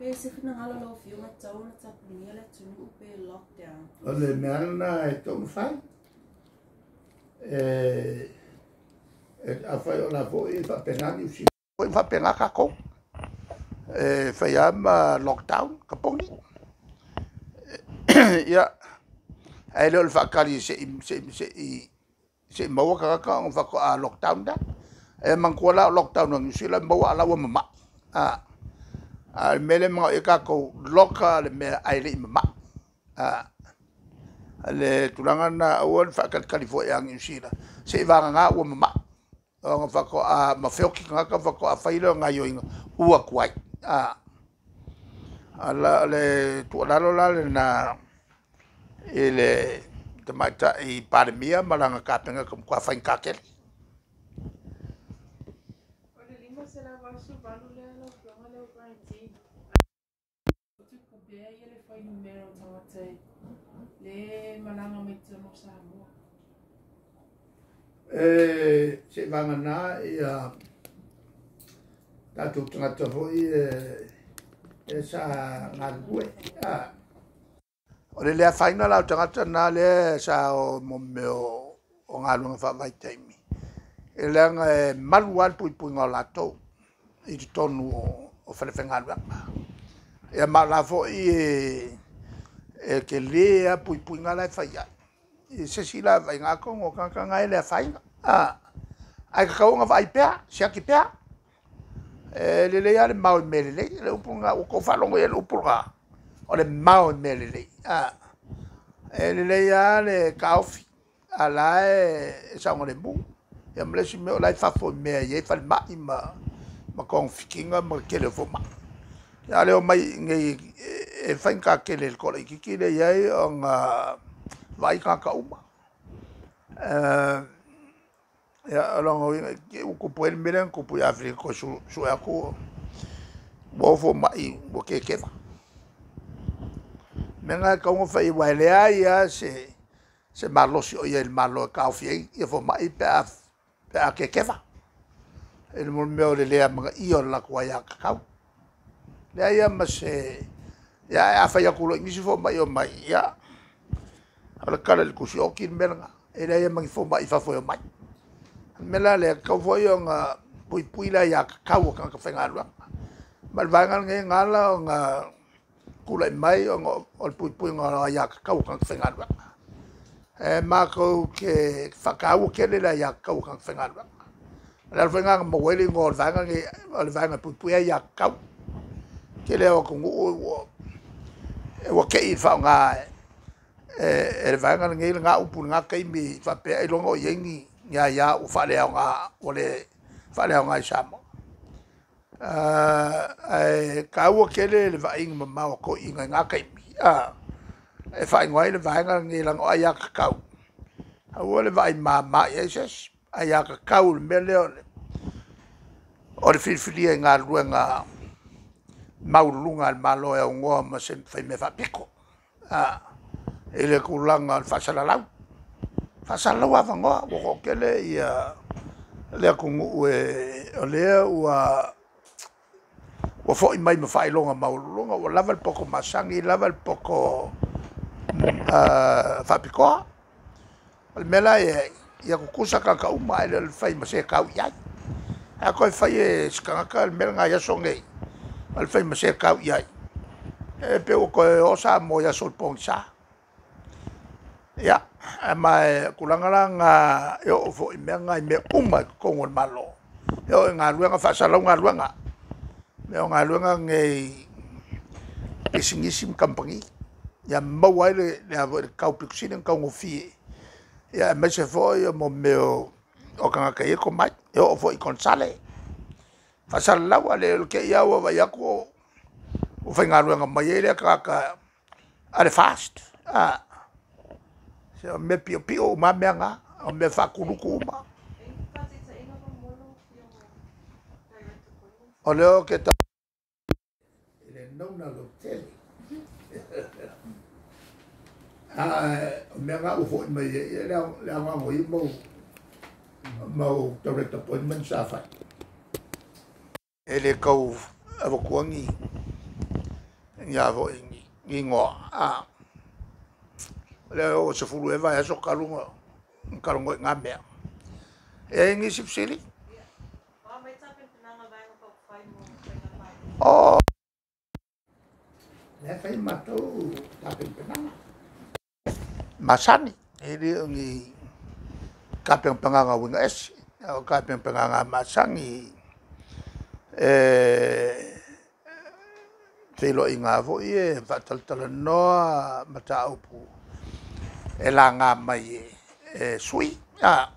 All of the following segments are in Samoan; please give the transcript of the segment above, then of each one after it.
Pe se finagalo o lau Afioga e tatau ona tapunia le atunuu pe lockdown. O le mea lena e tatau ona fai. Afai o la foi e faapena Niu Sila foi ma faapena tatou. E fai lava ma lockdown, tapuni. Ia, ae le o le faatali se i maua tagata ona faatoa lockdown lea. E manatua la o lockdown a Niu Sila e maua a o la ua mamai. A o le mea lea e manao i ai tatou, loka le mea ae le i mamai. O le tulaga lena aua le faatalitali fua ia Niu Sila seia vagana ua mamai ona faatoa ma feoti tagata ona faatoa fai lea o gaoioiga ua tuai. O le tuualalo la lena i le Tamaitai Palemia ma lana Kapeneta, ua matua faigata tele. O le 588 lea lau Afioga lea ua quarantine. O tupu pea ia le fuainumera o tagata le malaga mai totonu o Samoa. Seivagana ia tatou tagata foi e sa galulue. O le le afaina la o tagata na lea sa o mo mea o galuega faavaitaimi, e leaga e malu lava le puipuiga o latou i totonu o falefaigaluega. Ia ma o la foi e tele lava puipuiga la e fai ai. I se isi la vaaiga, atonu o tagata na e le afaina, ae tatau ona vaai pea, siaki pea. E lelei lava le mao i mea lelei, o le upu lena, ua outou faalogo i ai i le upu lena? O le mao i mea lelei. E lelei lava le taofi, a o la e saogalemu. Ia ma le isi mea o la e i fafo i mea e i ai falemai ma togafitiga ma le tele o fomai. A o le omai i inei e faigata tele i le toalaitiiti lea e i ai ona vaai tagata uma. Ia o lona uiga i te i ua tupu ai le mea lea na tupu i Aferika toe sue atu ua o fomai ua kekeva. O le mea lena e tatau ona fai aua e leai lava se malosi o i ai i le Malo e taofi ai fomai pe a kekeva i le mea o le le amanaia o le latou aiatatau. Leai lava ma se... Ae a fai atu loa i nisi fomai e omai, ia o le tala i le tusi oti le mea lena, e leai lava ma ni fomai i fafo e omai. O le mea la lea, e tatau foi ona puipui le aiatatau a tagata faigaluega. Ma o le vaega lenei na ala ona tulai mai ona o le puipuiga o aiatatau a tagata faigaluega. E matou te faataua tele le aiatatau a tagata faigaluega. O le ala foi lena na maua ai le igoa o le vaega lenei o le Vaega e Puipuia Aiatatau. O le tele lava o atunuu ua te i i le faaaoga e le vaega lenei lena upu i lena taimi faapea ailoga o i ai ni aia ua faaleaoga, ua le faaleaoga i Samoa. Ae taua tele le vaaiga mamao a toeaiina i na taimi e faaigoa ai le vaega lenei leaga o aiatatau, aua le vaai mama i ai se isi, aiatatau i le mea lea o le filifilia i galuega maualuluga a le Malo e aunoa ma se faimea faapito i le tulaga o le faasalalau. Faasalalau avanoa ua toatele ia le atunuu o lea ua foi mai ma faailoga maualuluga, ua lava le poto masani, lava le poto faapitoa. O le mea la e i ai, ia tutusa tagata uma ae le o le fai ma setau i ai. Ae a toe fai e se tagata le mea lena i aso nei, o le fai ma setau i ai, e pei ua toe o Samoa i aso o le pogisa. Ia, ma o tulaga la na e oo foi i mea na i mea uma i totonu o le Malo, e oo i galuega, faasalalau galuega. Mea o galuega nei pisinisi ma kamupani, ia maua ai le tau pito sili ona taugofie, ia aemaise foi o mea o tagata e i ai tomai, e oo foi i konesale. Faasalalau, ae le o le te i lava ua vaai atu ua faigaluega mai ai lea tagata a le FAST. Se o mea piopio uma lava mea na, o mea faatulutu uma. E i ai ni faataitaiga faamolemole lau Afioga i direct appointments? O lea ou te i le nauna lautele. Ae o mea na ua foi mai ai le anoano i mau direct appointment sa fai. E le tau avatua ni Ia fo'i igoa a lea o 10 ea vaiaso talu ona talanoa i na mea. E ai nisi fesili? O lea fai matou tapenapenaga masani, e le o ni tapenapenaga uiga ese, o tapenapenaga masani e feiloaiga lava foi e faatalatalanoa mataupu e laga mai e sui usufono.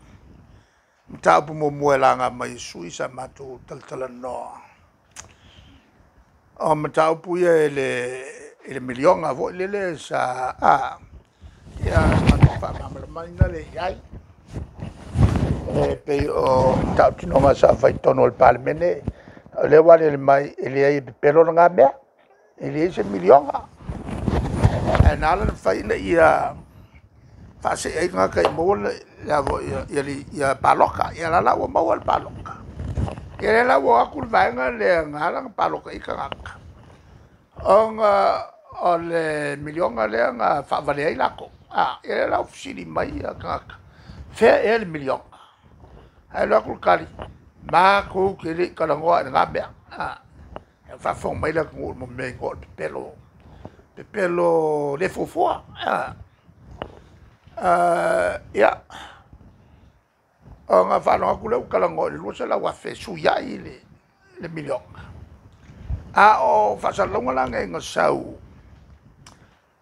Mataupu muamua e laga mai e sui usufono sa matou talatalanoa, o mataupu ia i le miliona foi lele sa ia ona matou faamalamalamaina lea i ai. E pei o tautinoga sa fai i totonu o le Palemene, o lea ua aliali mai e leai e pepelo lena mea, e leai se miliona. Ae na ala ona fai ina ia faasee ai tagata ia maua ia palota. Ia o la ua maua le palota. Ia lea la ua o atu le vaega lea na ala ona palota i ai tagata, ona o le miliona lea na faavalea ai latou. Ia lea la ua fesili mai tagata, fea ea le miliona? Ae alu atu le tali, matou te le i talanoa i lena mea. Ua faafofoga mai le atunuu i le mea e igoa o le pepelo, pepelo le fuafua. Ia, ona faalogo atu lea ua talanoa i le $200,000 e sui ai le miliona. A o faasalalauga la nei na sau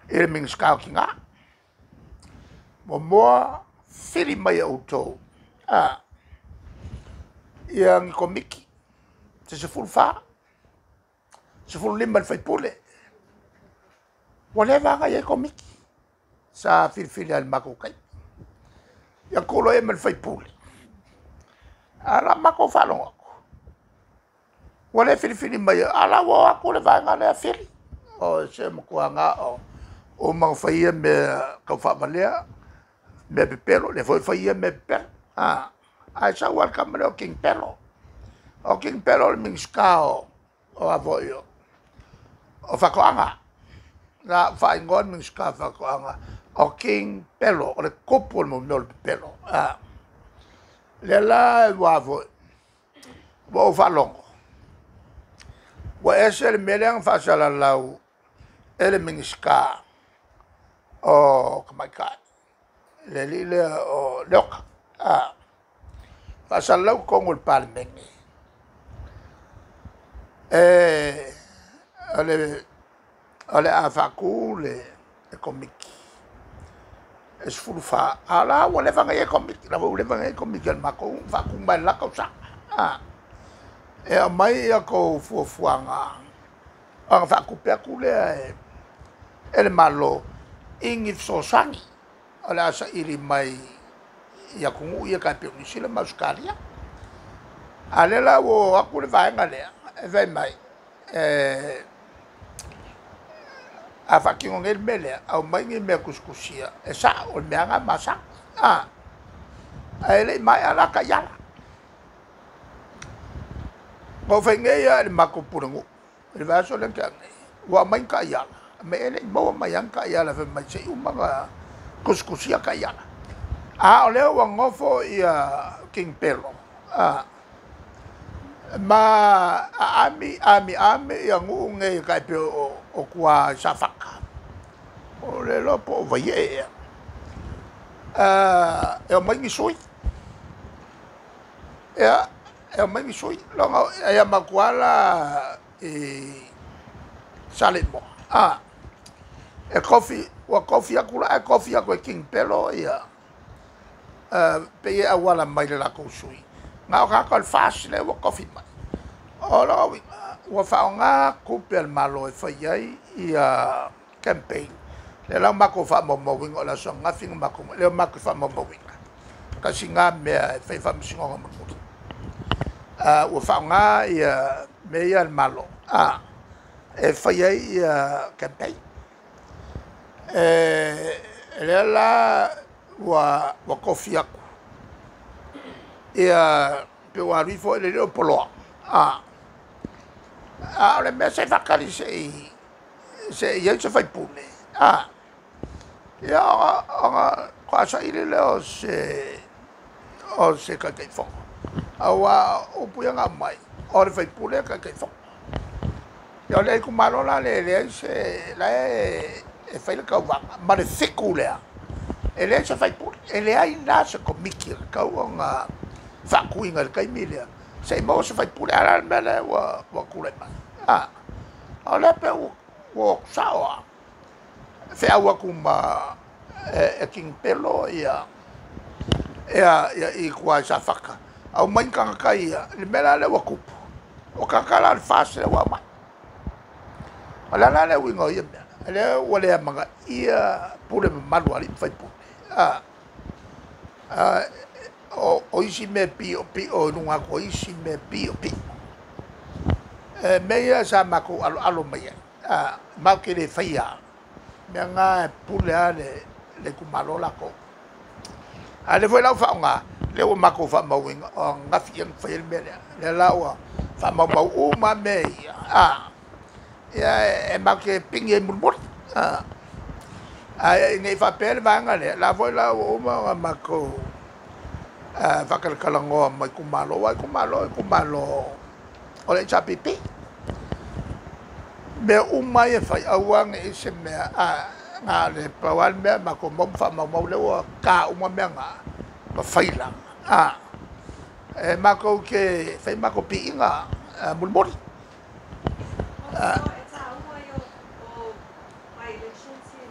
i le Minisita o Tina. Muamua, fili mai e outou ia ni komiti se 14, 15 i le sui usufono. Ua leva lava ona i ai komiti sa filifili lava i le matou taimi. Ia tuu loa i ai ma le sui usufono. A o la matou faalogo atu, ua le filifili mai, a o la ua o atu le vaega lea fili. O se matua na o uma ona fai ia mea taufaavalea, mea pepelo, lea foi e fai ia mea pepelo. Ae sau lava le tama lea o King Pelo. O King Pelo o le Minisita o Faatoaga. Na faaigoa le Minisita o Faatoaga o King Pelo, o le tupu o le mea o le pepelo. Lea la ua ou faalogo, ua ese le mea lea na faasalalau e le Minisita o Tamaitai, le alii lea o Leota. Faasalalau i totonu o le Palemene, o le a faatu le komiti e 14, a o la ua leva ona i ai komiti, la ua leva ona i ai komiti a le matou na faatu mai le la tausaga. E aumai a outou fuafuaga ona faatupe atu lea e le Malo i ni fesoasoani o le a saili mai i atunuu ia tai pei o Niu Sila ma Ausetalia. A o lea la ua o atu le vaega lea e fai mai, a faatino nei le mea lea, aumai ni mea tusitusia e sao, o le mea lava lena masani. Ae le i maea la taiala. Na ou fai nei lava i le matou pulenuu i le vaiaso lea na tea nei, ua aumai ni taiala, ma e le i maua mai lava ni taiala fai mai se i uma ona tusitusia taiala. A o lea ua nofo ia King Pelo ma aami aami aami ia nuu nei tai pei o tua i Safata. O le iloa po o Vaiee ea. E omai ni sui. Ia, e omai ni sui. Logo ia matua la i Saleimoa. E kofi, ua kofi atu la, ae kofi atu e King Pelo ia pei e auala mai le latou sui. Na o tagata o le FAST lea ua kofi mai. O lona uiga, ua faaaoga tupe a le Malo e fai ai ia campaign. Lea la ua matou faamaumauina o le aso ananafi na matou, lea ua matou faamaumauina. Tasi na mea e fai faamasinoga mulimuli. Ua faaaoga ia mea ia a le Malo e fai ai ia campaign. Lea la ua kofi atu ia pe ua alu ifo i le leo poloa. A o le mea se faatali se se i ai se faipule, a, ia ona faatoa saili lea o se Taitaifono. Aua o upu ia na aumai, o le faipule e Taitaifono. Ia o le itumalo la lea e leai se, la e fai le tauvaga ma le 7 lea, e leai se faipule, e leai la se komiti e tatau ona faatuina i le taimi lea, se i maua se faipule. A o le a le mea lea ua tulai mai? A, o lea pei ua o atu sao lava, feau atu ma e King Pelo ia i tua i Safata, aumai tagata ia, le mea la lea ua tupu, o tagata la o le FAST lea ua aumai. O le a la le uiga o ia mea? Lea ua le amanaia pule mamalu a alii ma faipule. O isi mea piopio i luga atu o isi mea piopio. E mea ia sa matou aloalo mai ai, matou te le faia mea na e pule lava le itumalo latou. A o lea foi la ua faaaoga, lea ua matou faamauina, o ananafi ea na fai ai le mea lea. Lea la ua faamaumau uma lava mea ia, ia e matou te pigi ai mulimuli. Ae ne i faapea le vaega lea, la foi la ua uma ona matou faatalatalanoa ma itumalo, aua o itumalo, o itumalo o le HRPP. Mea uma ia e fai, aua ne i se mea, na o le pau lava le mea, matou mau ma faamaumau, lea ua ta uma mea na, ma faila. E matou te fai matou piiga mulimuli. E taua ia o by-elections ia e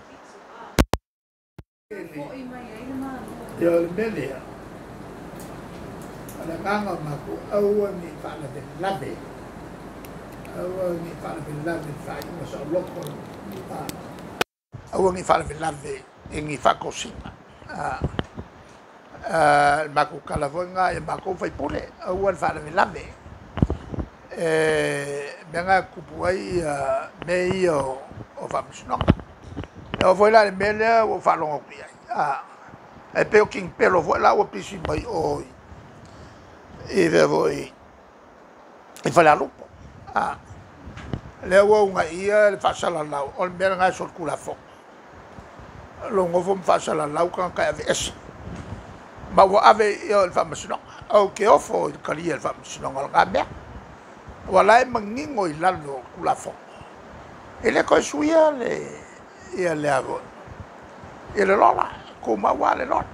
7. Foi mai ai le Malo. Ia o le mea lea, o le agaga o matou, aua ne i faalavelave, aua ne i faalavelave i le faaiuga saoloto, aua ne i faalavelave i ni faatosina. Le matou tala foi lena ia matou faipule, aua le faalavelave. E mea na e tutupu ai mea ia o faamasinoga. E oo foi la i le mea lea ua ou faalogo atu i ai, e pei o King Pelo foi la ua pisi mai o i mea foi i Falealupo. Lea ua uunaia le faasalalau, o le mea lena e solitulafono. Lou nofo ma faasalalau tagata e aveese. Ma ua ave ia i le faamasinoga. Ou te ofo i le talia e le faamasinoga o lena mea. Ua la e manino i lalo o Tulafono. E le toe suia le ia le avo ia le lola, tumau lava le lola.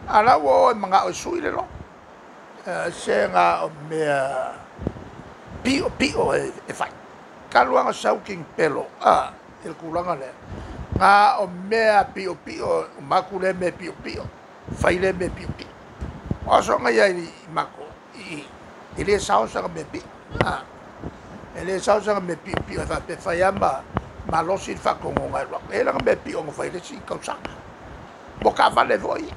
A o la ua o e manao e sui le lola. Se na o mea piopio e fai. Talu lava ona sau King Pelo i le tulaga lea, na o mea piopio, uma atu lea mea piopio, fai lea mea piopio. O asoga ia i matou, e le sao sana mea pio. E le sao sana mea piopio e faapea fai lava ma malosi le faatonuga e alu atu. E i ai lana mea pio na fai i le isi tausaga. Mo taavale foi.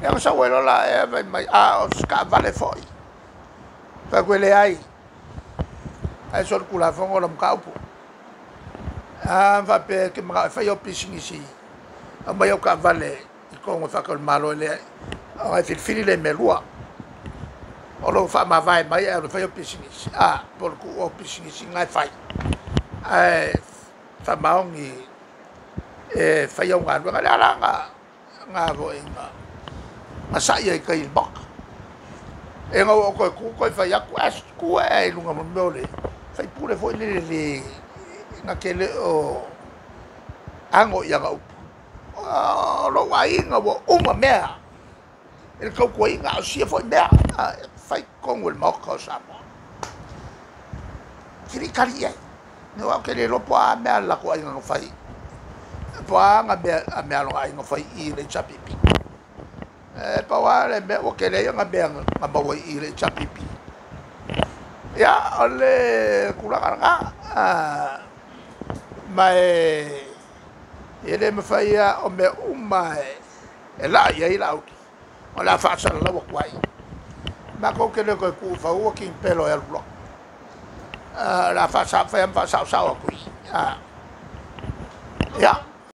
Ia ona sau ai loa la ea fai mai, a o se taavale foi. Fai atu e leai, ae solitulafono lau mataupu. A faapea e te manao e fai au pisinisi, aumai au taavale i totonu o le Malo e leai. Ona e filifili lea i mea e lua. O lou faamavae mai ae alu e fai au pisinisi, po o le tuu au pisinisi na e fai. Ae faamaoni e fai au galuega. Le ala na foi na sai ai tai i le Maota. E na ua ou toe tu toe fai atu, ae tu ae i luga mo le mea o le faipule foi lele le na te le o ago i ana upu. O lou aiga ua uma mea i le tautuaina, a o sia foi mea fai totonu i le Maota o Samoa. Kilikali i ai. Aua ou te le iloa po o a mea a le latou aiga na fai, po o a mea a lona aiga na fai i le HRPP. E pau lava le mea ua tele ai ona mea na maua i le HRPP. Ia, o le tulaga lena, ma e le mafai lava o mea uma e laa i ai Laauli, o le a faasalalau atu ai. Matou te le toe tuufaua King Pelo e alu loa. O le a fai ma faasaosao atu i i. Ia.